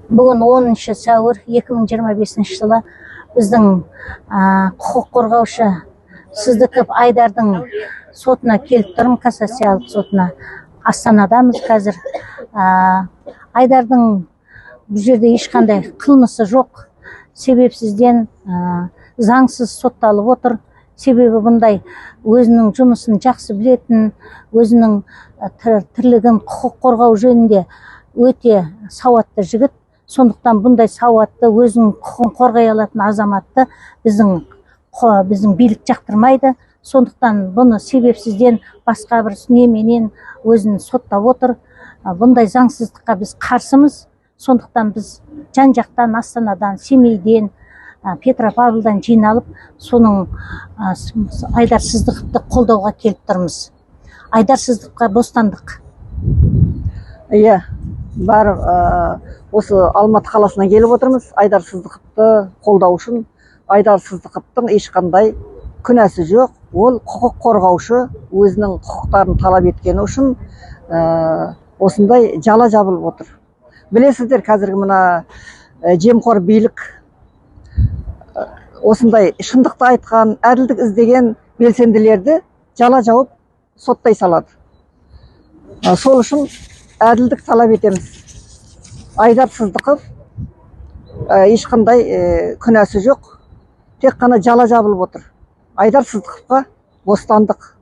Бүгін 10 сәуір 2025 жылы біздің құқық қорғаушы Сыздықов Айдардың сотына келіп тұрмын, кассациялық сотына. Астанадамыз қазір. Айдардың бұл жерде ешқандай қылмысы жоқ, себепсізден, заңсыз сотталып отыр. Себебі бұндай өзінің жұмысын жақсы білетін, өзінің тірлігін құқық қорғау жөнінде өте сауатты жігіт. Сондықтан бұндай сауатты, өзінің құқығын қорғай алатын азаматты біздің билік жақтырмайды. Сондықтан бұны себепсізден басқа бір неменен өзін соттап отыр. Бұндай заңсыздыққа біз қарсымыз. Сондықтан біз жан жақтан, Астанадан, Семейден, Петропавлдан жиналып, соның Айдар Сыздықовты қолдауға келіп тұрмыз. Айдар Сыздықовқа бостандық! Иә, бар, осы Алматы қаласына келіп отырмыз Айдар Сыздықовты қолдау үшін. Айдар Сыздықовтың ешқандай күнәсі жоқ. Ол құқық қорғаушы, өзінің құқықтарын талап еткені үшін осындай жала жабылып отыр. Білесіздер, қазіргі мына жемқор билік осындай шындықты айтқан, әділдік іздеген белсенділерді жала жауып, соттай салады. Сол үшін әділдік талап етеміз. Айдар Сыздықов ешқандай күнәсі жоқ, тек қана жала жабылып отыр. Айдар Сыздықовқа бостандық!